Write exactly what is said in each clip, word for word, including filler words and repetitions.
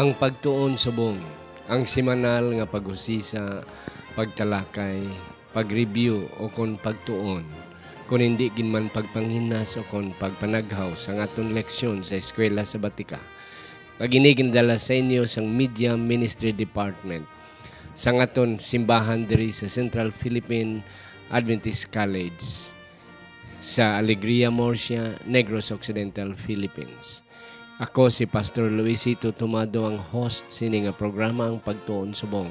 Ang pagtuon subong, ang semanal nga pag-usisa, pagtalakay, pag-review o kon pagtuon, kon hindi gid man pagpanghinas o kon pagpanaghaw sang aton leksyon sa Eskwela Sabatika. Kag ini ginadala sa inyo sang Media Ministry Department sang aton simbahan diri sa Central Philippine Adventist College sa Alegria, Murcia, Negros Occidental, Philippines. Ako si Pastor Luisito Tumado, ang host sini nga programa, ang Pagtuon Subong.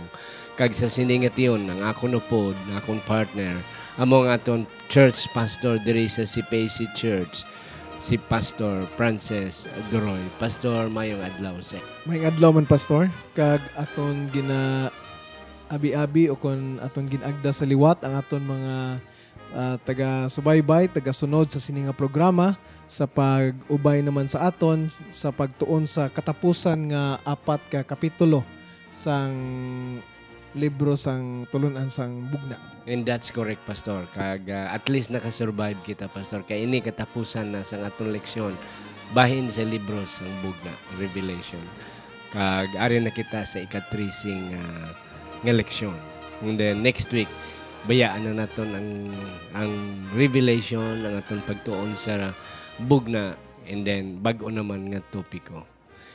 Kag sa sini nga tion, ang akon upod, ang akon partner, amo ang aton church pastor diri sa C P A C Church, si Pastor Francis Duroy. Pastor, mayong adlaw sa May adlaw man, Pastor, kag aton gina-abi-abi o kon aton gin-agda sa liwat ang aton mga, ah, taga-subaybay, taga-sunod sa sini nga programa, sa pag-ubay naman sa aton sa pagtuon sa katapusan nga apat ka kapitulo sang libro sang Tulun-an sang Bugna. And that's correct, Pastor. Kag, ah, at least nakasurvive kita, Pastor. Kay ini katapusan na sang aton leksyon bahin sa libro sang Bugna, Revelation. Kag ari na kita sa ika-three sing, ah, nga leksyon. And then next week, bayaan na naton ang, ang Revelation, ang aton pagtuon sa Bugna, and then bag-o naman nga topiko.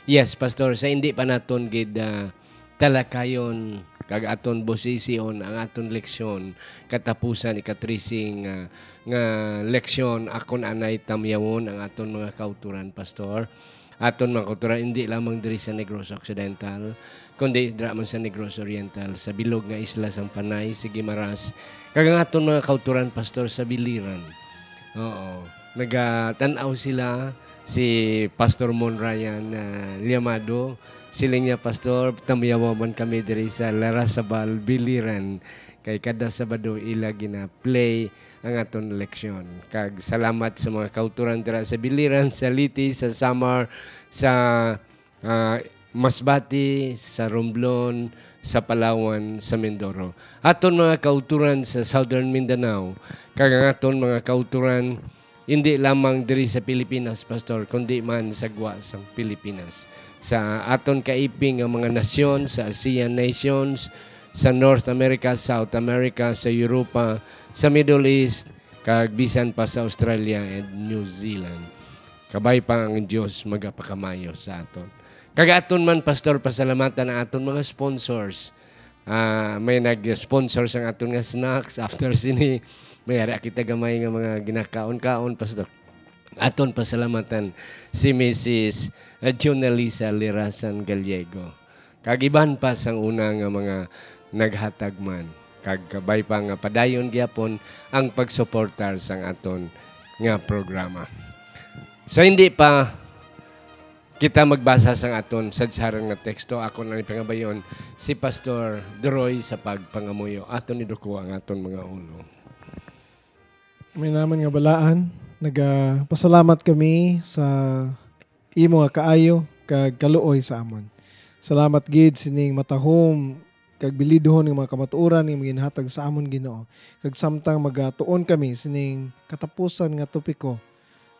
Yes, Pastor, sa hindi pa naton gid, ah, talakayon kag aton busision ang aton leksyon, katapusan ika-three sing, ah, nga leksyon, akon anay tamyawon ang aton mga kauturan, Pastor. Aton mga kauturan, hindi lamang diri sa Negros Occidental, kundi dira man sa Negros Oriental, sa bilog nga isla sang Panay, sa Guimaras, kag ang aton mga kauturan, Pastor, sa Biliran. Oo. Nagatan-aw sila, si Pastor Mon Ryan, ah, Llamado. Siling niya, "Pastor, tamyawa man kami diri sa Larrazabal, Biliran. Kay kada Sabado ila gina-play ang aton leksyon." Kag salamat sa mga kauturan dira sa Biliran, sa Leyte, sa Samar, sa, ah, Masbate, sa Romblon, sa Palawan, sa Mindoro. Aton mga kauturan sa Southern Mindanao, kag ang aton mga kauturan hindi lamang diri sa Pilipinas, Pastor, kundi man sa gwa sang Pilipinas. Sa aton kaiping nga mga nasyon, sa ASEAN nations, sa North America, South America, sa Europa, sa Middle East, kag bisan pa sa Australia and New Zealand. Kabay pa ang Dios magapakamayo sa aton. Kag aton man, Pastor, pasalamatan ang aton mga sponsors. Ah, may nag-sponsor sang aton nga snacks. After sini, may ara kita gamay nga mga ginakaon-kaon, Pastor. Aton pasalamatan si Missus Jonalisa Lirasan Gallego, kag iban pa sang una nga mga naghatag man, kag kabay pa nga padayon gyapon ang pagsuportar sang aton nga programa. Sa hindi pa kita magbasa sang aton sadsaran nga teksto, ako na ni pangabayon si Pastor Duroy sa pagpangamuyo. Aton iduko ang aton mga ulo. May naman nga balaan, nagapasalamat kami sa imo nga kaayo kag kaluoy sa amon. Salamat gid sining matahom kag bilidohon nga mga kamatuoran nga imo ginhatag sa amon, Ginoo. Kag samtang magatuon kami sining katapusan nga topiko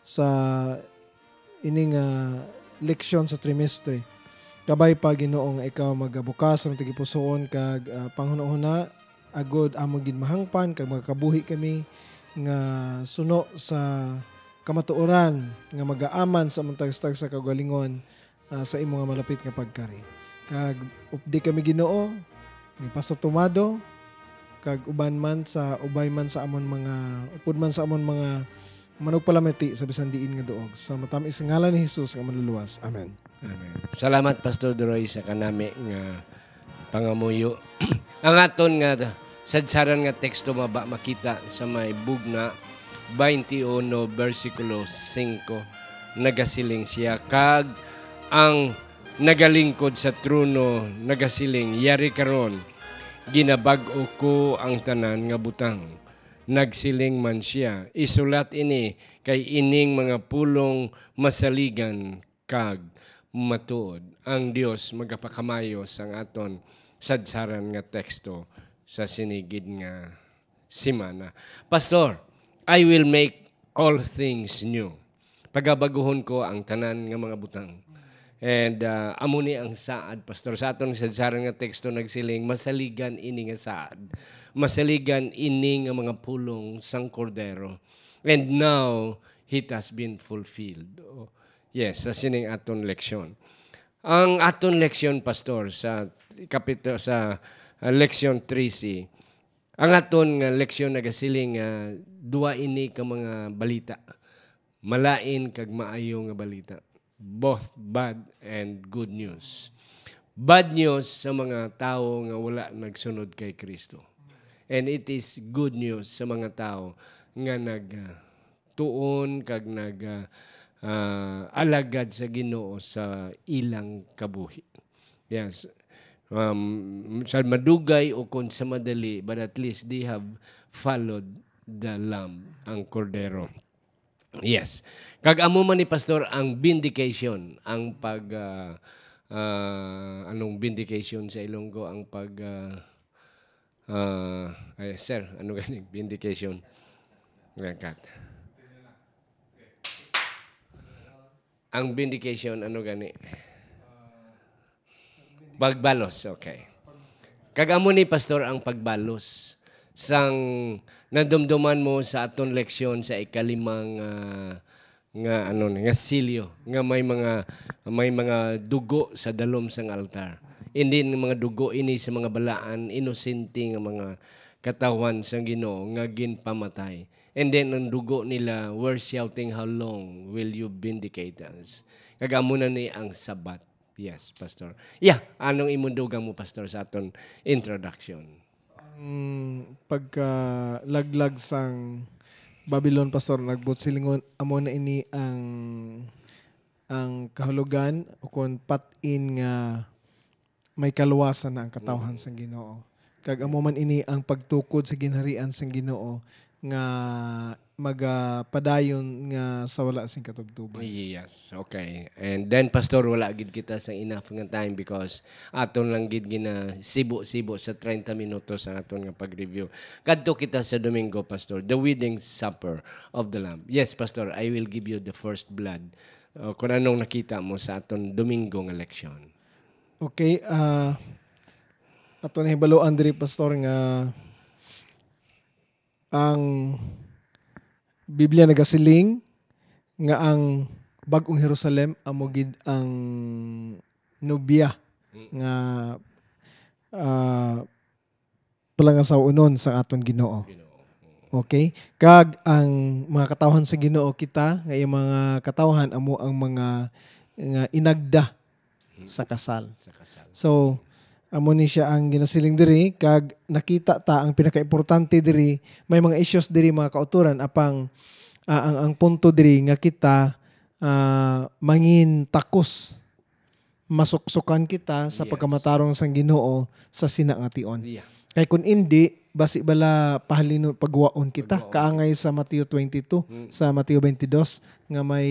sa ini nga leksyon sa trimestre, kabay pa, Ginoo, nga ikaw magabukas ang tagipusoon kag, ah, panghunahuna, agod amo gid mahangpan kag magakabuhi kami nga suno sa kamatuoran nga magaaman sa among tagsa-tagsa kaugalingon, ah, sa imo nga malapit nga pagkari. Kag updi kami, Ginoo, ni Pastor Tomado, kag uban man sa, ubay man sa amon mga, upod man sa amon mga manugpalamati sa bisan diin nga duog. Sa matamis nga ngalan ni Jesus nga Manluluwas. Amen. Amen. Salamat, Pastor Duroy, sa kanami nga pangamuyo. Ang aton nga sadsaran nga teksto maba makita sa may Bugna twenty-one, bersikulo singko. Nagasiling siya, "Kag ang nagalingkod sa trono nagasiling, 'Yari karon, ginabag-o ko ang tanan nga butang.'" Nagsiling man sia, "Isulat ini, kay ining mga pulong masaligan kag matuod." Ang Dios magapakamayo sang aton sadsaran nga teksto sa sini gid nga semana. Pastor, "I will make all things new." Pagabaguhon ko ang tanan nga mga butang. And, ah, amo ni ang saad, Pastor. Sa aton sadsaran nga teksto nagsiling, "Masaligan ini nga saad. Masaligan ini nga mga pulong sang Kordero. And now it has been fulfilled." Oh, yes, sa sining aton leksyon. Ang aton leksyon, Pastor, sa kapito-, sa, ah, leksyon trese, ang aton nga leksyon nagasiling nga duha ini ka mga balita. Malain kag maayo nga balita. Both bad and good news. Bad news sa mga tawo nga wala nagsunod kay Kristo. And it is good news sa mga tawo nga nag, ah, tuon kag nag, ah, ah, alagad sa Ginoo sa ilang kabuhi. Yes. Um, sa madugay o kon sa madali, but at least they have followed the Lamb, ang Kordero. Yes. Kag amo man ni, Pastor, ang vindication, ang pag, ah, ah, anong vindication sa Ilonggo? Ang pag, ah, ah, ay, sir, ano ganing vindication? Ayan, cut. Ang vindication, ano gani? Pagbalos, okay. Kag amo ni, Pastor, ang pagbalos sang nadumduman mo sa aton leksyon sa ikalimang, ah, nga, ano ni, nga silyo, nga may mga, may mga dugo sa dalom sang altar. Hindi ang mga dugo ini sa mga balaan, inosente nga mga katawhan sang Ginoo nga ginpamatay. And then ang dugo nila were shouting, "How long will you vindicate us?" Kag amo na ni ang Sabat. Yes, Pastor. Yeah, anong imong dugang mo, Pastor, sa aton introduction? Ang pagkalaglag sang Babylon, Pastor, nagbuot silingon, amo na ini ang, ang kahulogan, o kon pat-in nga may kaluwasan na ang katawhan Mm. sang Ginoo. Kag amo man ini ang pagtukod sa ginharian sang Ginoo nga magapadayon nga sa wala sing katubtuban. Yes, okay. And then, Pastor, wala gid kita sa enough nga time because aton lang gid ginasibo-sibo sa treinta minutos ang aton nga pag-review. Kadto kita sa Domingo, Pastor, the wedding supper of the Lamb. Yes, Pastor, I will give you the first blood. Uh, kung anong nakita mo sa aton Domingo nga leksyon. Okay, ah, ato na hibaluan diri, Pastor, nga ang Biblia nagasiling nga ang Bag-ong Jerusalem amo gid ang nobya Mm. nga, ah, palangasaw-onon sa aton Ginoo. Ginoo. Mm. Okay? Kag ang mga katawhan sa Ginoo, kita nga iyang mga katawhan amo ang mga nga inagda Mm. sa kasal. Sa kasal. So, amo ni siya ang ginasiling diri, kag nakita ta ang pinakaimportante diri, may mga issues diri, mga kautoran, apang, ah, ang, ang punto diri nga kita, ah, mangin takos, masuksukan kita sa Yes. pagkamatarong sang Ginoo sa sina nga tion. Yeah. Kay kun indi, basi bala pahalino pagwaon kita, Pagwaon. kaangay sa Mateo twenty-two, Mm. sa Mateo twenty-two, nga may,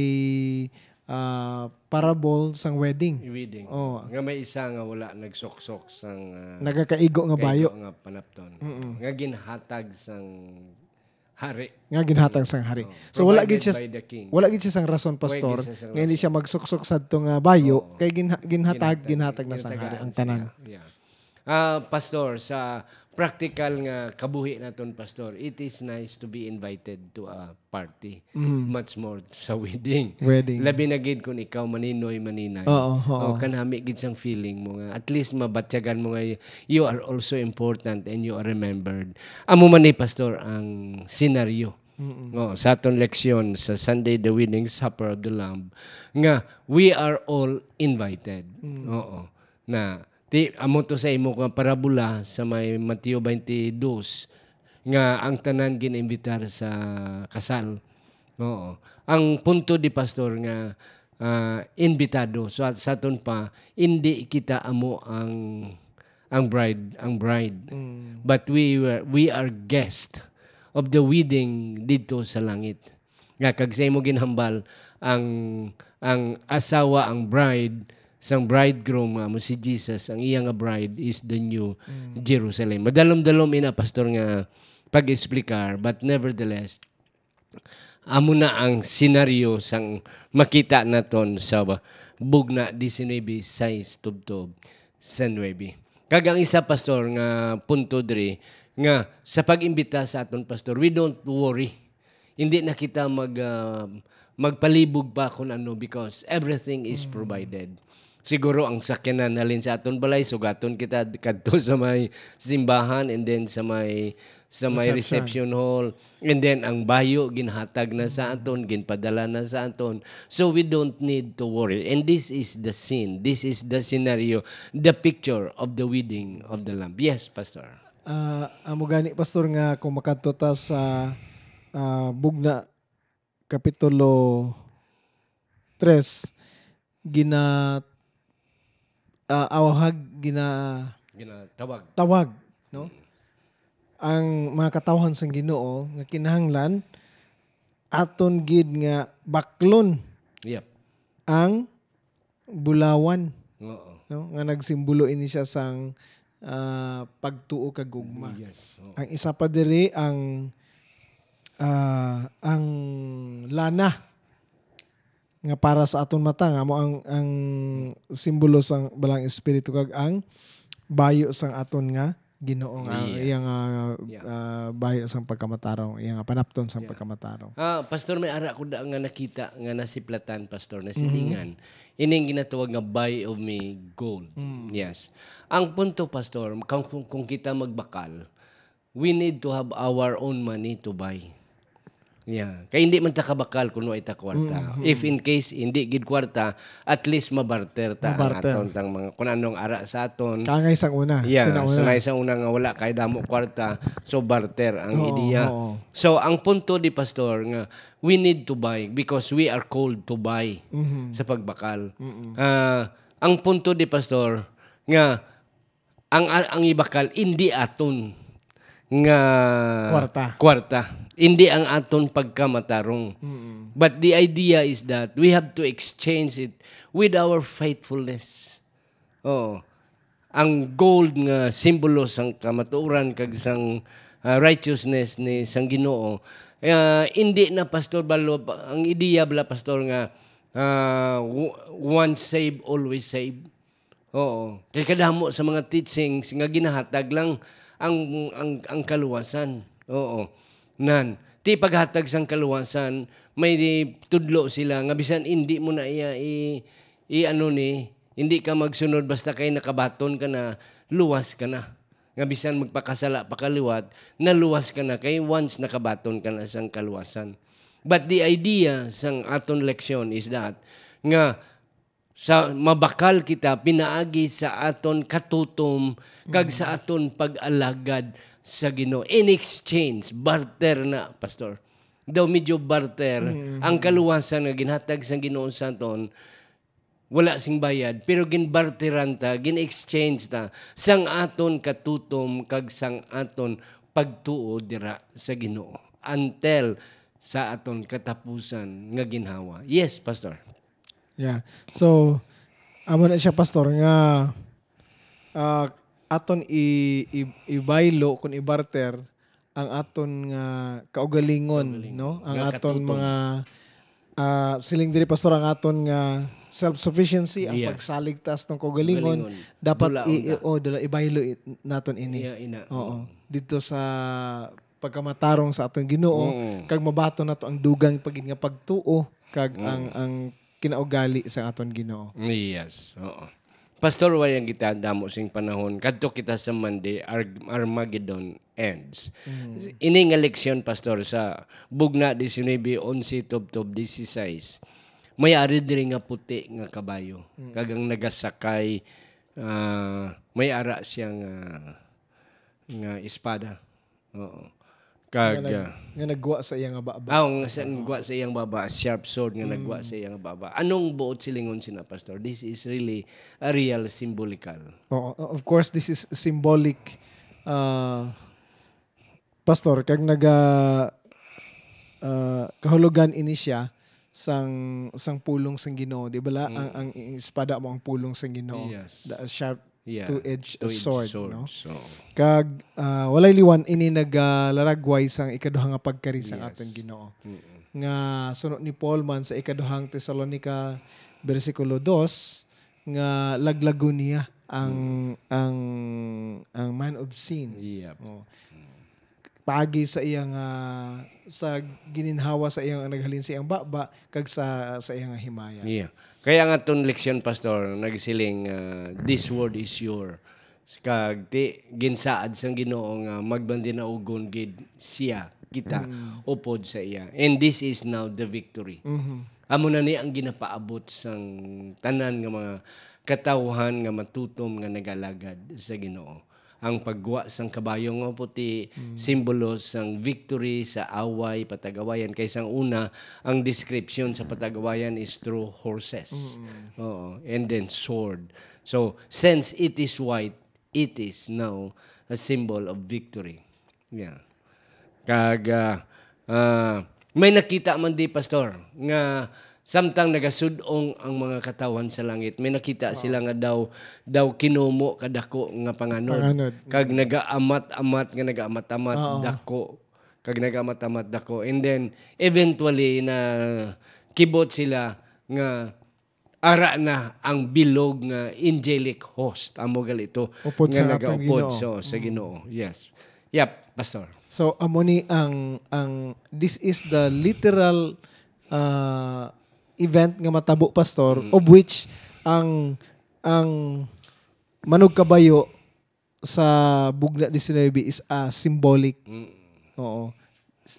ah, parable sang wedding. Wedding. Oh. Nga may isa nga wala nagsuksok sang, ah, Nagakaigo nga kaigo bayo. nga panapton. Mm-mm. Nga ginhatag sang hari. Nga ginhatag sang hari. Mm. So, wala gid Provided siya, by the king. wala gid siya sang rason, Wala Pastor, gid siya sang nga hindi rason. siya magsuksok sadto nga bayo, Oo. kay ginha-, ginhatag, Ginhatag, ginhatag na sang ginhatag hari ang na tanan. siya. Yeah. Ah, Pastor, sa practical nga kabuhi naton, Pastor, it is nice to be invited to a party. Mm. Much more sa wedding. Wedding. Labi na gid kung ikaw maninoy, maninay. Oo, oo. Oh, kanami gid sang feeling mo nga at least mabatyagan mo nga y-, you are also important and you are remembered. Amo man ni, Pastor, ang senaryo. Mm-mm. Oh, sa aton leksyon sa Sunday, the wedding supper of the Lamb, nga we are all invited. Mm. Oo. Na, ti, amo to sa imo nga parabola sa may Mateo twenty-two, nga ang tanan gin-imbitar sa kasal. Oo. Ang punto di, Pastor, nga, ah, imbitado. So, at sa aton pa, hindi kita amo ang, ang bride, ang bride. Mm. But we were, we are guest of the wedding dito sa langit. Nga, kag sa imo ginhambal, ang, ang asawa, ang bride, sang bridegroom nga mo si Jesus, ang iya nga bride is the new Mm. Jerusalem. Madalom-dalom ina, Pastor, nga pag-explicar, but nevertheless, amo na ang senaryo sang makita naton sa, Bugna diecinuebe sais tubtob sa nuebe. Kag ang isa, Pastor, nga punto diri, nga sa pag-imbita sa aton, Pastor, we don't worry. Hindi na kita mag, ah, magpalibog pa kung ano, because everything is provided. Siguro ang sakyanan halin sa aton balay, sugaton kita kadto sa may simbahan, and then sa may, sa may Reception. Reception hall. And then ang bayo ginhatag na sa aton, ginpadala na sa aton. So we don't need to worry. And this is the scene, this is the scenario, the picture of the wedding of the Lamb. Yes, Pastor. Ah, amo gani, Pastor, nga kung makadto ta sa, ah, Bugna Kapitulo tres, gina-, ah, awhag, gina-, Ginatawag. Tawag, no? Ang mga katawhan sang Ginoo nga kinahanglan aton gid nga baklon Yep. ang bulawan, Oo. no? Nga nagsimbolo ini siya sang, ah, pagtuo kag gugma. Yes. Oo. Ang isa pa diri ang, ah, ang lana nga para sa aton mata, nga amo ang, ang simbolo sang Balaang Espiritu kag ang bayo sang aton nga Ginoo nga Yes. iya nga, Yeah. ah, bayo sang pagkamatarong, iya nga panapton sang Yeah. pagkamatarong. Ah, Pastor, may ara ko da nga nakita nga nasiplatan, Pastor, na Mhm. silingan. Ining ginatawag nga buy of me gold. Mm. Yes. Ang punto, Pastor, kung, kung, kung kita magbakal, we need to have our own money to buy. Yeah. Kay hindi man ta kabakal kung way ta kwarta. Mm, mm. If in case hindi gid kwarta, at least mabarter ta ang Mabarter. aton tang mga kung anong ara sa aton. Kangay sang una, Yeah, sa nauna. sanay sa una nga wala kay damo kwarta, so barter ang Oo, ideya. oo. So ang punto di, Pastor, nga we need to buy because we are called to buy Mhm. sa pagbakal. Mm-mm. Ah, ang punto di, Pastor, nga ang, ang ibakal, hindi aton nga Kwarta. kwarta. Hindi ang aton pagkamatarong. Mm-mm. But the idea is that we have to exchange it with our faithfulness. Oo. Ang gold nga simbolo sang kamatuoran kag sang, ah, righteousness ni sang Ginoo, ah, hindi na, Pastor, balo, ang ideya bala, Pastor, nga, ah, w-, once saved, always saved. Oo. Kay kadamo sa mga teachings nga ginahatag lang ang, ang, ang kaluwasan. Oo. Nan, ti paghatag sang kaluwasan, may tudlo sila nga bisan hindi mo na iya i, i ano ni, hindi ka magsunod basta kay nakabaton ka na, luwas ka na. Nga bisan magpakasala pa ka liwat, naluwas ka na kay once nakabaton ka na sang kaluwasan. But the idea sang aton leksyon is that nga sa mabakal kita pinaagi sa aton katutom kag sa Mm. aton pag-alagad sa Ginoo. In exchange, barter na, Pastor. Daw medyo barter Mm. ang kaluwasan nga ginhatag sang Ginoo sa aton, wala sing bayad, pero ginbarteran ta, gin-exchange ta sang aton katutom kag sang aton pagtuo dira sa Ginoo until sa aton katapusan nga ginhawa. Yes, Pastor. Yeah. So, amo na siya, Pastor, nga, ah, aton i-, i-, ibaylo kun ibarter ang aton nga kaugalingon, Kaugalingon. no? Ang Nga aton katutom. mga, ah, siling diri, Pastor, ang aton nga self-sufficiency, ang Yes. pagsalig ta sa atong kaugalingon, Kaugalingon. dapat Dulaon i-, i-, ta. oh, dula-, ibaylo i-, naton ini. Iya, ina. Oo. Mm. Didto sa pagkamatarong sa aton Ginoo, Mm. kag mabaton nato ang dugang pa gid nga pagtuo, kag Mm. ang, ang kinaugali sa aton Ginoo. Yes, oo. Pastor, way ang kita damo sing panahon. Kadto kita sa Monday, Ar-, Armageddon ends. Mm. Ini nga leksyon, Pastor, sa Bugna diecinuebe once tubtob dieciséis, may ari diri nga puti nga kabayo. Mm. Kag ang nagasakay, ah, may ara siya nga, nga espada. Oo. Kag, Nga nag-, ah, nga nagwa sa iya nga baba. Ah, nga sa, Oo. nagwa sa iyang baba, sharp sword nga nagwa Mm. sa iyang baba. Anong buot silingon sina, Pastor? This is really a real symbolical. Oo, of course, this is symbolic, ah, Pastor, kag naga-, ah, kahulugan ini siya sang, sang pulong sang Ginoo, di ba la? Ang, Mm. ang, ang espada mo ang pulong sang Ginoo. Yes. The sharp Yeah, two-edged two-edged sword, sword, no? So, kag, ah, walay liwan ini nagalaragway sang ikaduha nga pagkari sang Yes. aton Ginoo. Mm-mm. Nga suno ni Paul man sa ikaduhang Tesalonica, bersikulo dos, nga laglagon niya ang, Mm. ang, ang man of sin. Yep. Oh. Mm. Paagi sa iyang, ah, sa gininhawa sa iyang naghalin sa iyang baba kag sa, sa iyang himaya. Yeah. Kaya nga tong leksyon, Pastor, nagsiling, ah, "This word is your." Kag ti, ginsaad sang Ginoo nga magmandinaugon gid siya, kita, Mm. upod sa iya. And this is now the victory. Mhm. Amo na ni ang ginapaabot sang tanan nga mga katawhan nga matutom nga nagalagad sa Ginoo. Ang paggwa sang kabayo nga puti, Mm. simbolo sang victory sa away, patag-awayan. Kay sang una, ang description sa patag-awayan is through horses. Mm. Oo. And then sword. So, since it is white, it is now a symbol of victory. Yeah. Kag, ah, ah, may nakita man di, Pastor, nga samtang nagasud-ong ang mga katawhan sa langit, may nakita Oo. sila nga daw, daw kinumo kadako nga panganod. Panganod. Kag Mm. nagaamat-amat nga nagaamat-amat Oo. dako. Kag nagaamat-amat dako. And then, eventually, na kibot sila nga ara na ang bilog nga angelic host. Amo gali to Upod nga sa aton nagaupod Ginoo. so, sa Mm. Ginoo. Yes. Yep, Pastor. So, amo ni ang, ang, this is the literal, uh, event nga matabo, Pastor, Mm. of which ang, ang manugkabayo sa bugna diecinuebe is a symbolic. Mm. Oo.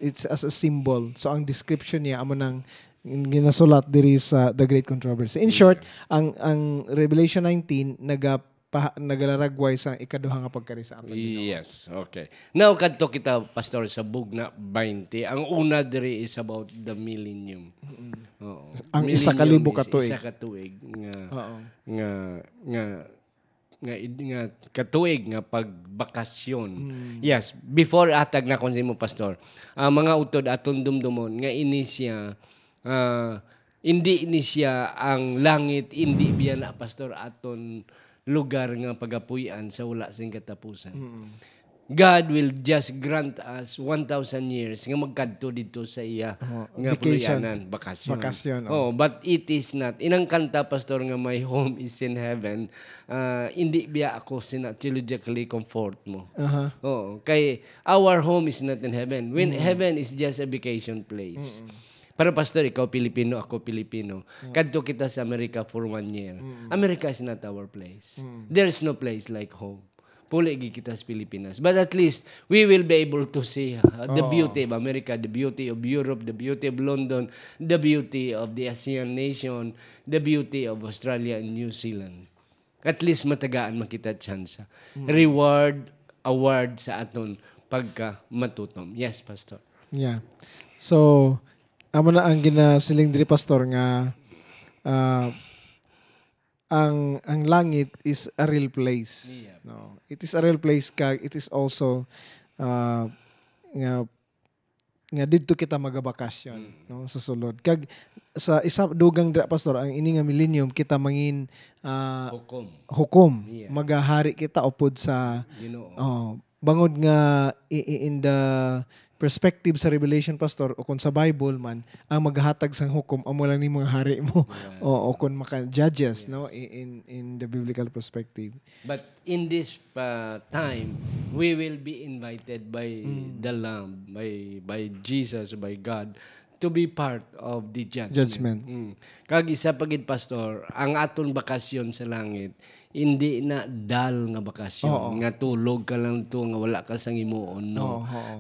It's as a symbol. So, ang description niya, amo nang ginasulat diri sa The Great Controversy. In short, Yeah. ang, ang Revelation nineteen, naga-, pa-, nagalaragway sa ikaduha nga pagkari sa aton Ginoo. Yes, okay. Now, kadto kita, Pastor, sa bugna twenty. Ang una diri is about the millennium. Mm-mm. Oo. Ang isa ka Millennium libo ka is tuig. isa ka tuig nga, Oo. nga, nga, nga id-, nga ka tuig nga pagbakasyon. Mm. Yes, before, hatag na ko sa imo, Pastor. Ang mga utod aton dumdumon nga ini siya, ah, indi ni siya ang langit, indi biya na, Pastor, aton lugar nga pagapuy-an sa wala sing katapusan. Mm. God will just grant us one thousand years nga magkadto didto sa iya Oh, nga vacation. puluyanan, bakasyon. Bakasyon, oh. Oh, but it is not. Inang kanta, Pastor, nga "My home is in heaven," ah, hindi biya ako sina theologically comfort mo. Aha. Oo, kay our home is not in heaven. When Mm. heaven is just a vacation place. Mm-mm. Pero, Pastor, ikaw Pilipino, ako Pilipino. Mm. Kadto kita sa America for one year. Mm. America is not our place. Mm. There is no place like home. Puli gid kita sa Pilipinas. But at least, we will be able to see, uh, the Oo. beauty of America, the beauty of Europe, the beauty of London, the beauty of the ASEAN nation, the beauty of Australia and New Zealand. At least, matagaan makita tsansa. Mm. Reward, award sa aton pagkamatutom. Yes, Pastor. Yeah. So, amo na ang ginasiling diri, Pastor, nga, ah, ang, ang langit is a real place. Yeah. No? It is a real place, kag it is also, ah, nga, nga didto kita magabakasyon, Mm. no, sa sulod. Kag sa isa, dugang dira, Pastor, ang ini nga millennium, kita mangin, ah, Hukom. hukom. Yeah. Magahari kita upod sa, Ginoo. oh, bangod nga i-, i-, in the perspective sa Revelation, Pastor, o kung sa Bible man, ang maghatag sang hukom amo lang ni mga hari mo. Yeah. O, o kung maka judges, Yes. no, i-, in, in the biblical perspective. But in this, uh, time, we will be invited by Mm. the Lamb, by, by Jesus, by God, to be part of the judgment. Judgment. Mm. Kag isa pa gid, Pastor, ang aton bakasyon sa langit, hindi na dull nga bakasyon, Oo. nga tulog ka lang to, nga wala ka sang himuon, no? Oo, oo.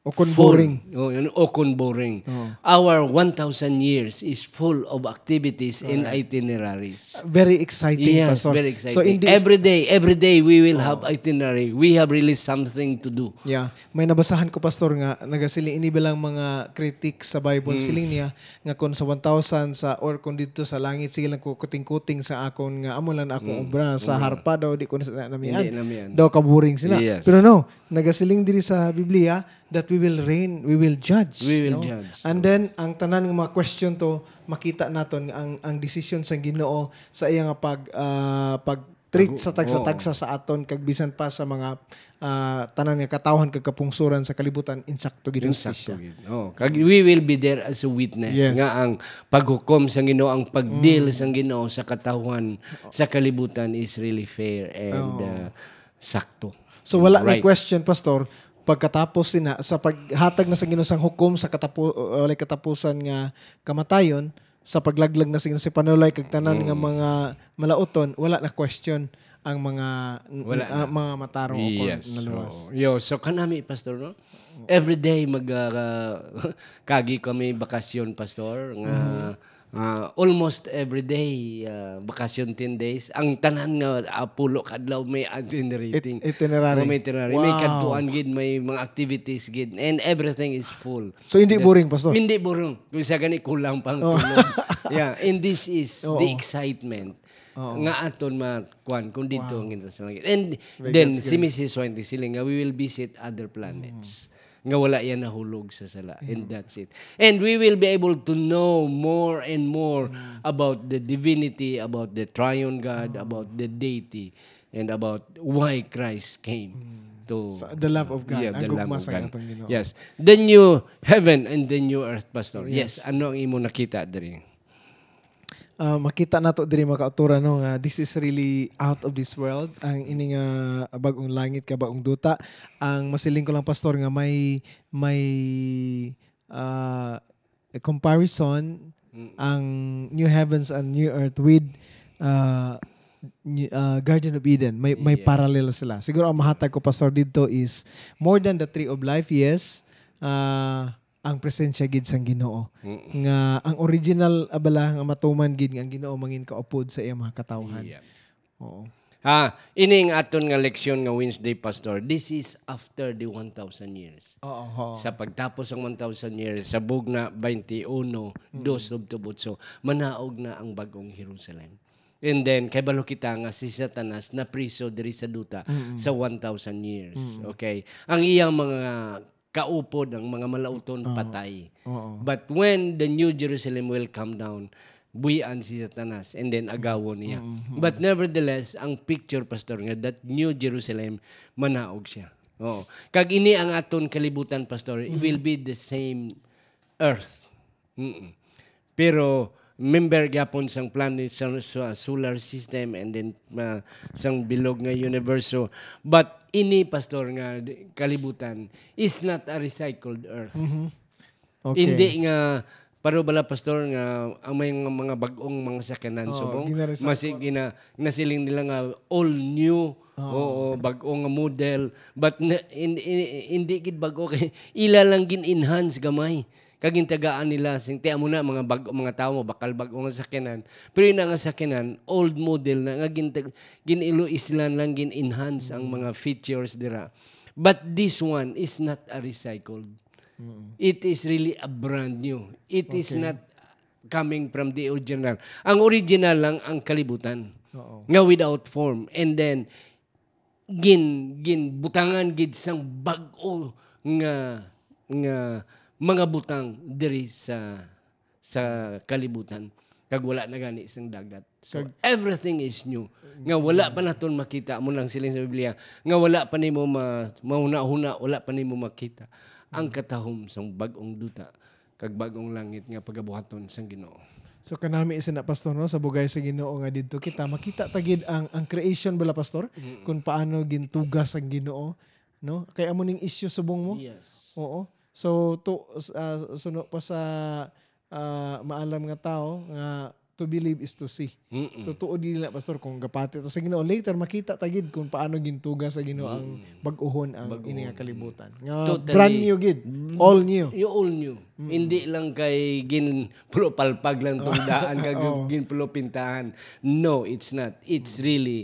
O kung Full. boring. Oh, yun, o kung boring. Oo. Our one thousand years is full of activities and Correct. itineraries. Very exciting, Yes, Pastor. very So, exciting. in this Every day, every day we will Oh. have itinerary. We have really something to do. Yeah. May nabasahan ko, Pastor, nga nagasiling ini bilang mga critics sa Bible, Mm. siling niya nga kung sa one thousand sa, or kung dito sa langit, sige lang ko kuting-kuting sa akon nga amo lang na akong Mm. obra sa Mm. harpa daw, di ko na sa namian. Hindi namian. Daw kaboring sila. Yes. Pero no, nagasiling diri sa Biblia that we will reign, we will judge, We will no? judge. And then, ang tanan nga mga question to, makita naton nga ang, ang desisyon sa Ginoo sa iya nga pag, ah, pag treat sa tagsa-tagsa sa aton, kag bisan pa sa mga, ah, tanan nga katawhan kag kapungsoran sa kalibutan, insakto gid ang hustisya. Insakto gid. Oh, kag we will be there as a witness nga ang paghukom sang Ginoo, ang pagdeal sang Ginoo sa katawhan sa kalibutan is really fair and, ah, sakto. So, wala na question, Pastor, pagkatapos sina, sa paghatag na sa Ginoo sang hukom sa katapo-, walay katapusan nga kamatayon, sa paglaglag na sa Ginoo sa panulay kag tanan nga mga malauton, wala na question ang mga, Wala ah, na. mga matarong o kon Yes. naluwas. Oo. Yo, so kanami, Pastor, no? Every day mag, ah, kagi kami bakasyon, Pastor, nga, ah, almost every day, ah, bakasyon ten days. Ang tanan nga, ah, pulo ka adlaw may itinerary. It-, itinerary. Oh, may itinerary. May Wow. kadtuan gid, may mga activities gid, and everything is full. So, hindi The boring, Pastor? Hindi boring. Kung sa gani, kulang pang Oh. tulog. Yeah, and this is Oo. the excitement Oo. nga aton makuan kung dito Wow. ang gintas sa langit. And May then, God's si grace. Missus White nagsiling nga, "We will visit other planets." Mm. Nga wala yan nahulog sa sala. And Mm. that's it. And we will be able to know more and more Mm. about the divinity, about the triune God, Oo. about the deity, and about why Christ came Mm. to Sa, the love of God. Yeah, Ang the love gugma of sa God. atong Ginoo. Yes. The new heaven and the new earth, Pastor. Yes. Yes. Ano ang imo nakita diri? Ah, makita nato diri, mga kauturan, no, nga this is really out of this world. Ang ini nga bag-ong langit ka bag-ong duta. Ang masiling ko lang, Pastor, nga may, may, ah, comparison Mm. ang new heavens and new earth with, ah, ni-, ah, Garden of Eden. May, may Yeah. parallel sila. Siguro ang mahatag ko, Pastor, dito is more than the tree of life, yes. Ah, ang presensya gid sang Ginoo. Mm. Nga ang original, ah, bala nga matuman gid nga ang Ginoo mangin kaupod sa iyang mga katawhan. Yeah. Oo. Ha, ini ang aton nga leksyon nga Wednesday, Pastor. This is after the one thousand years. Oo, oo. Sa pagtapos sang one thousand years, sa Bugna twenty-one, Mm. dos tubtob otso, manaog na ang bag-ong Jerusalem. And then, kay balo kita nga si Satanas napriso diri sa duta Mm. sa one thousand years. Mm. Okay? Ang iyang mga kaupod, ang mga malauton, Oo. patay. Oo. But when the New Jerusalem will come down, buhian si Satanas and then agawon niya. Mm, mm. But nevertheless, ang picture, Pastor, nga that New Jerusalem, manaog siya. Oo. Kag ini ang aton kalibutan, Pastor, it Mm. will be the same earth. Mm. Pero member gyapon sang planet sa, sa solar system and then, ah, sang bilog nga universo. But ini, Pastor, nga di-, kalibutan is not a recycled earth. Mhm. Okay. Hindi nga, paro bala, Pastor, nga ang may nga mga bag-ong mga sakyanan Oo, subong, gina-recycle. Masi-, gina-, nasiling nila nga all new, Oo. oo, bag-o nga model, but na-, in-, in-, hindi gid bag-o kay ila lang gin-enhance gamay. Kag gintagaan nila sing, ti amo na, mga bag-, mga tawo, bakal bag-o nga sakyanan. Pero yun nga sakyanan, old model na nga gintag-, gin-ilo islan lang, gin-enhance ang Mm. mga features dira. But this one is not a recycled. Mm. It is really a brand new. It is Okay. not coming from the original. Ang original lang ang kalibutan Oo. nga without form. And then, gin-, ginbutangan gid sang bag-o nga, nga mga butang diri sa, sa kalibutan. Kag wala na gani sang dagat. So, Kag everything is new. Nga wala pa naton makita, amo nang siling sa Biblia, nga wala pa nimo ma-, mahuna-huna, wala pa nimo makita ang Mm. katahom sang bag-ong duta kag bag-ong langit nga pagabuhaton sang Ginoo. So, kanami sina, Pastor, no, sa bugay sa Ginoo nga didto kita, makita ta gid ang, ang creation bala, Pastor, Mm. kung paano gintuga sang Ginoo, no? Kay amo ning issue subong mo. Yes. Oo. So, to, s-, ah, suno pa sa, ah, maalam nga tawo nga to believe is to see. Mm-mm. So, tuod gid na, Pastor, kung gapati ta sa Ginoo, later makita ta gid kung paano gintuga sa Ginoo ang Mm. bag-ohon ang Bag-ohon. ini nga kalibutan. Nga Totally. brand new gid. Mm. All new. Yung all new. Mm. Hindi lang kay ginpulopalpag lang tong daan, kag Oo. ginpulopintahan. No, it's not. It's Mm. really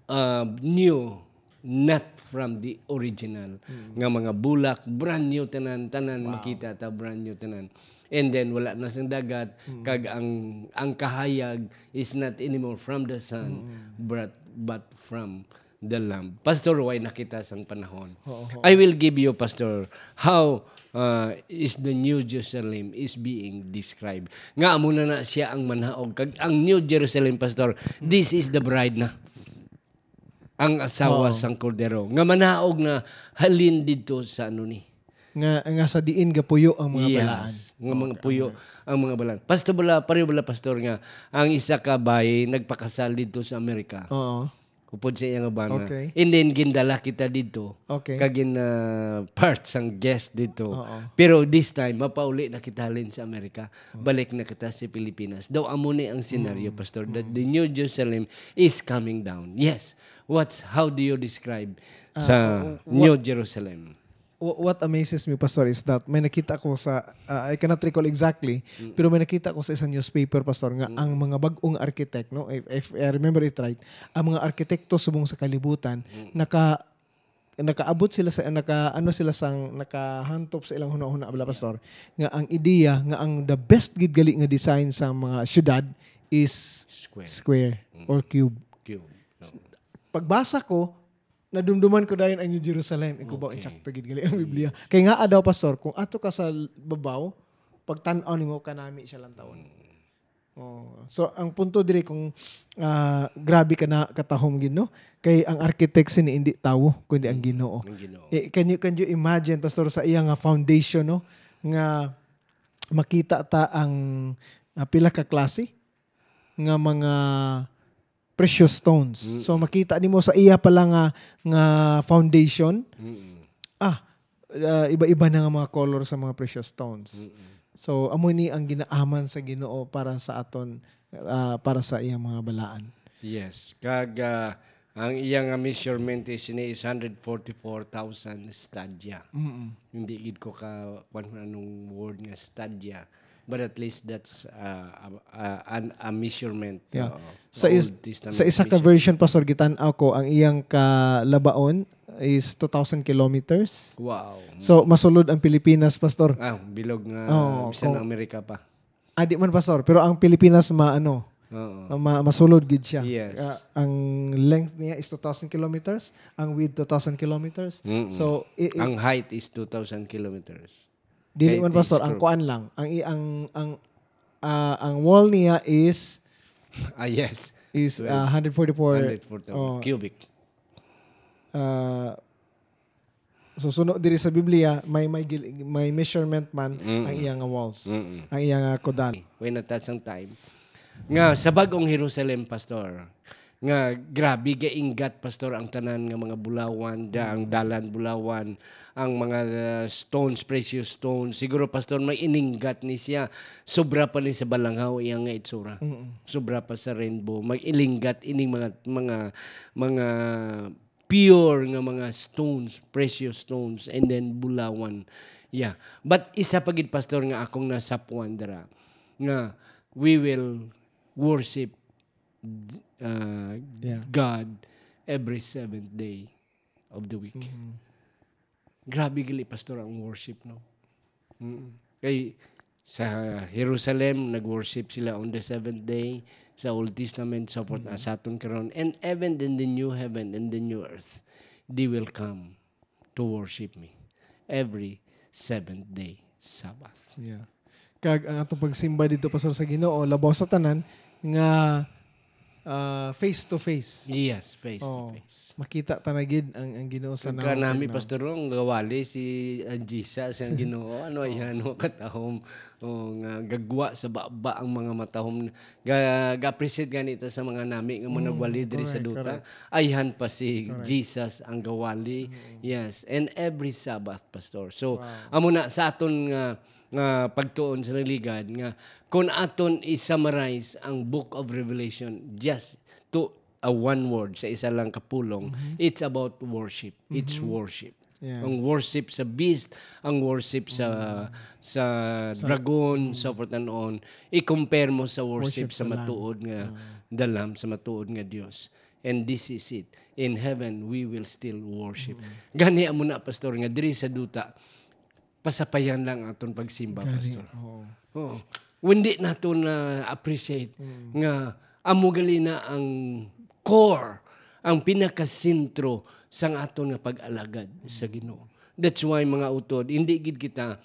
uh, new, not from the original. Mm. Nga mga bulak, brand new tanan, tanan Wow. makita ta, brand new tanan. And then, wala na sang dagat, Mm. kag ang, ang kahayag is not anymore from the sun, Mm. but, but from the Lamb. Pastor, way na kita sang panahon. Oo, oo. I will give you, Pastor, how uh, is the New Jerusalem is being described. Nga amo na na siya ang manhaog. Kag ang New Jerusalem, Pastor, this is the bride na. Ang asawa Oo. sang Kordero. Nga manhaog na halin dito sa ano ni. Nga, nga sa diin gapuyo ang mga Yes. balaan. Nga mga Okay, puyo okay. ang mga balaan. Pastor bala, pareho bala, Pastor, nga ang isa ka bay nagpakasal dito sa Amerika. Oo. Upod sa iya nga bana. Okay. And then, gindala kita dito. Okay. Kag gin, ah, part sang guest dito. Oo. Pero this time, mapauli na kita halin sa Amerika. Oo. Balik na kita sa Pilipinas. Daw amo ni ang senaryo, Mm. Pastor, that Mm. the New Jerusalem is coming down. Yes. What's, how do you describe Ah, sa uh, New what Jerusalem? Wha-, what amazes me, Pastor, is that may nakita ko sa, ah, I cannot recall exactly, Mm. pero may nakita ko sa isang newspaper, Pastor, nga Mm. ang mga bag-ong architect, no, if, if I remember it right, ang mga arkitekto subong sa kalibutan, Mm. naka-, nakaabot sila sa, naka, ano sila sang, nakahantop sa ilang hunahuna, bala, Yeah. Pastor, nga ang ideya nga ang the best gid gali nga design sa mga syudad is Square. square Mm. or cube. Cube. No. Pagbasa ko, nadumduman ko dayon ang New Jerusalem. Ikaw ba, Okay. insakto gid gali ang Biblia. Kay nga daw, Pastor, kung ato ka sa babaw, pagtan-aw nimo, kanami siya lang taon. Mm. Oh. So, ang punto diri kung, ah, grabe ka na katahom gid, no? Kay ang architect sini hindi tawo, kundi ang Mm. Ginoo. Ang Ginoo. Eh, can you, can you imagine, Pastor, sa iya nga foundation, no? Nga makita ta ang, ah, pila ka klase nga mga precious stones. Mm. So, makita nimo sa iya pala nga, nga foundation, Mm. ah, ah, iba-iba na nga mga color sa mga precious stones. Mm. So, amo ni ang ginaaman sa Ginoo para sa aton, ah, para sa iyang mga balaan. Yes. Kag, ah, ang iya nga measurement is, ini is hundred forty-four thousand stadia. Mm. Hindi gid ko ka, kwan, anong word nga stadia. But at least that's, uh, a, a, an, a measurement. Yeah. Oo. Sa Sa is-, Old Testament sa isa ka measurement. version, Pastor, gitan-aw ko, ang iyang kalabaon is two thousand kilometers. Wow. So, masulod ang Pilipinas, Pastor. Ah, bilog nga Oo, bisan kung ang Amerika pa. Ah, di man, Pastor, pero ang Pilipinas ma-, ano, Oo. ma-, masulod gid siya. Yes. Ah, ang length niya is two thousand kilometers, ang width two thousand kilometers. Mm-mm. So, i-, i- Ang height is two thousand kilometers. Dili man, Pastor, ang Eighty square. kuan lang. Ang i-, ang, ang, ah, ang wall niya is Ah, yes. is, Well, ah, hundred forty-four, hundred forty oh. cubic. Ah, so, suno diri sa Biblia, may, may gil-, may measurement man Mm. ang iya nga walls, Mm. ang iya nga kudan. When at that same time, nga sa Bag-ong Jerusalem, Pastor, nga grabe, gainggat, Pastor, ang tanan nga mga bulawan, da-, ang Mm. dalan bulawan, ang mga, uh, stones, precious stones. Siguro, Pastor, may ininggat ni siya. Sobra pa ni sa balanghaw iya nga itsura. Mm. Sobra pa sa rainbow. Mag-ilinggat ining mga, mga, mga pure nga mga stones, precious stones, and then bulawan. Yeah. But isa pa gid, Pastor, nga akong nasapuan dira, nga we will worship, uh, Yeah. God every seventh day of the week. Mm-hmm. Grabe gali, Pastor, ang worship, no? Mm. Kay sa Jerusalem, nag-worship sila on the seventh day. Sa Old Testament, so forth, Mm. sa aton karon. And even in the new heaven and the new earth, they will come to worship me every seventh day Sabbath. Yeah. Kag ang atong pagsimba dito, Pastor, sa Ginoo, labaw sa tanan, nga, ah, face to face. Yes, face to Oh, face. makita ta na gid ang, ang Ginoo sa Kag naong kanami, tingnan. Pastor, ang gawali si, ang Jesus, ang Ginoo. Ano, Oh. yan, no, katahom. Oh, nga gagwa sa baba ang mga matahom. Ga-, ga-appreciate gani ta sa mga nami nga Mm, managwali diri sa correct, duta. correct. Ayhan pa si Correct. Jesus ang gawali. Mm. Yes, and every Sabbath, Pastor. So, Wow. amo na sa aton nga, nga pagtuon sa nagligad nga kung aton i-summarize ang Book of Revelation just to a one word, sa isa lang ka pulong, Mhm. it's about worship. It's Mhm. worship. Yeah. Ang worship sa beast, ang worship sa, Mm. sa Sa dragon, Mm. so forth and on, i-compare mo sa worship Worship sa sa Lamb. matuod nga Ah. the Lamb, sa matuod nga Dios. And this is it. In heaven, we will still worship. Mm. Gani, amo na, Pastor, nga diri sa duta, pasapayan lang aton pagsimba, Gani, Pastor. oo. Oo. Hindi nato na-appreciate Mm. nga amo gali na ang core, ang pinakasentro sang aton nga pag-alagad sa Mm. Ginoo. That's why, mga utod, hindi gid kita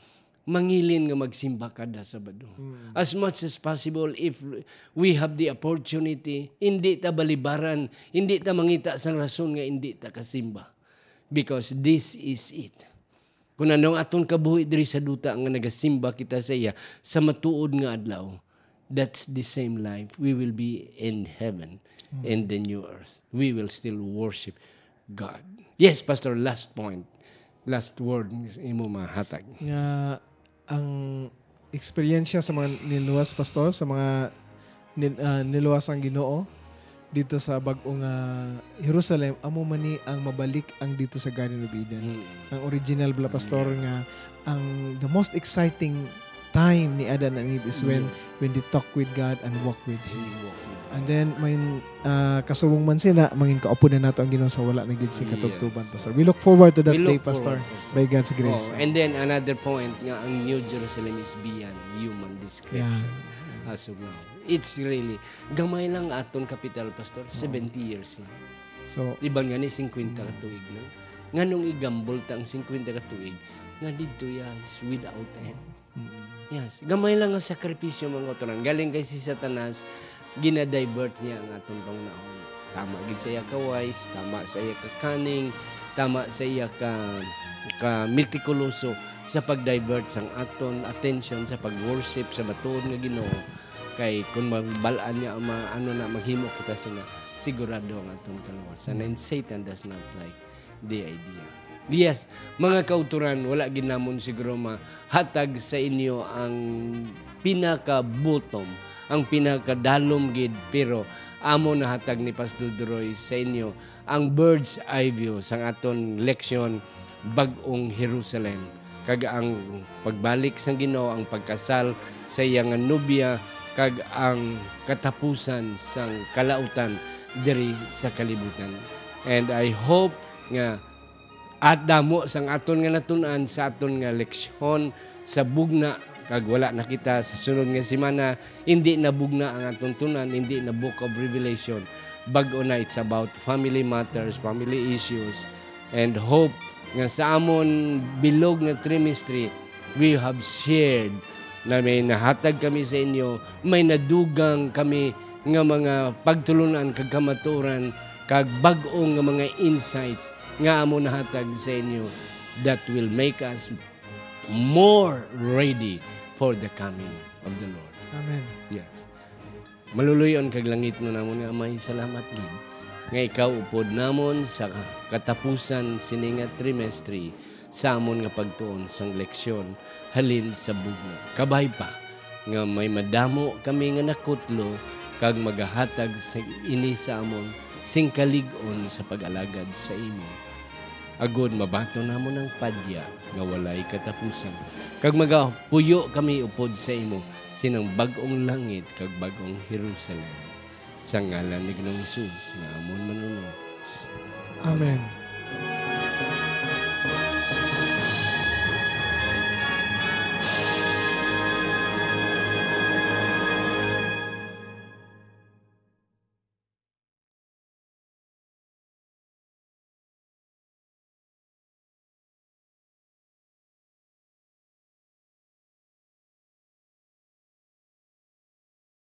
mangilin nga magsimba kada Sabado. Mm. As much as possible, if we have the opportunity, hindi ta balibaran, hindi ta mangita sang rason nga hindi ta kasimba. Because this is it. Kung ano ang aton kabuhi diri sa duta nga nagasimba kita sa iya sa matuod nga adlaw, that's the same life. We will be in heaven, Mm. in the new earth. We will still worship God. Yes, Pastor, last point. Last word nga imo mahatag. Nga ang eksperyensya sa mga niluwas, Pastor, sa mga nil-, ah, niluwas ang Ginoo dito sa bag-o nga Jerusalem, amo man ni ang mabalik ang dito sa Garden of Eden. Mm. Ang original bala, Pastor, Yeah. nga ang the most exciting time ni Adam and Eve is when, Yeah. when they talk with God and walk with Him. We walk with And then, may, ah, kasubong man sila, mangin kaupod na nato ang Ginoo sa wala na gid sing Yes. katubtoban, Pastor. We look forward to that We day, look Pastor, forward, Pastor. by God's grace. Oh, and then another point nga ang New Jerusalem is beyond human description. Yeah. As of now. It's really, gamay lang aton kapital, Pastor, Oo. seventy years lang. So, Iban gani, singkwenta ka Mm. tuig lang. Nganong igambol ta ang singkwenta ka tuig nga didto ya is without end? Mm. Yes, gamay lang ang sakripisyo, mga kautoran. Galing kay si Satanas, ginadivert niya ang aton pangunahon. Tama gid sa iya ka wise, tama sa iya ka cunning, tama sa iya ka, ka metikuloso sa pag-divert sang aton attention sa pag-worship sa matuod nga Ginoo. Kay kung mabalaan niya ang mga ano na maghimo kita sina, sigurado ang aton kaluwasan. Mm. And Satan does not like the idea. Yes, mga kautoran, wala gid namon siguro mahatag sa inyo ang pinakabutom, ang pinakadalom gid, pero amo nahatag ni Pastor Duroy sa inyo ang bird's eye view sang aton leksyon, Bag-ong Jerusalem, kag ang pagbalik sang Ginoo, ang pagkasal sa iya nga nobya, kag ang katapusan sang kalautan diri sa kalibutan. And I hope nga at damo sang aton nga natun-an sa aton nga leksyon sa bugna, kag wala na kita sa sunod nga semana, hindi na bugna ang aton tun-an, hindi na Book of Revelation. Bag-o na, it's about family matters, family issues, and hope nga sa amon bilog nga trimestry, we have shared na may nahatag kami sa inyo, may nadugang kami nga mga pagtulon-an kag kamatuoran kag bag-o nga mga insights nga amo nahatag sa inyo that will make us more ready for the coming of the Lord. Amen. Yes. Maluluy-on kag langitnon namon nga Amay, salamat gid nga ikaw upod namon sa katapusan sini nga trimestry sa amon nga pagtuon sang leksyon halin sa bugna. Kabay pa nga may madamo kami nga nakutlo kag magahatag sa ini sa amon sing kalig-on sa pag-alagad sa imo. Agod mabaton namon ang padya nga walay katapusan, kag magapuyo kami upod sa imo sinang bag-ong langit kag bag-ong Jerusalem. Sa ngalan ni Ginoong Jesus nga amon Manunubos. Amen.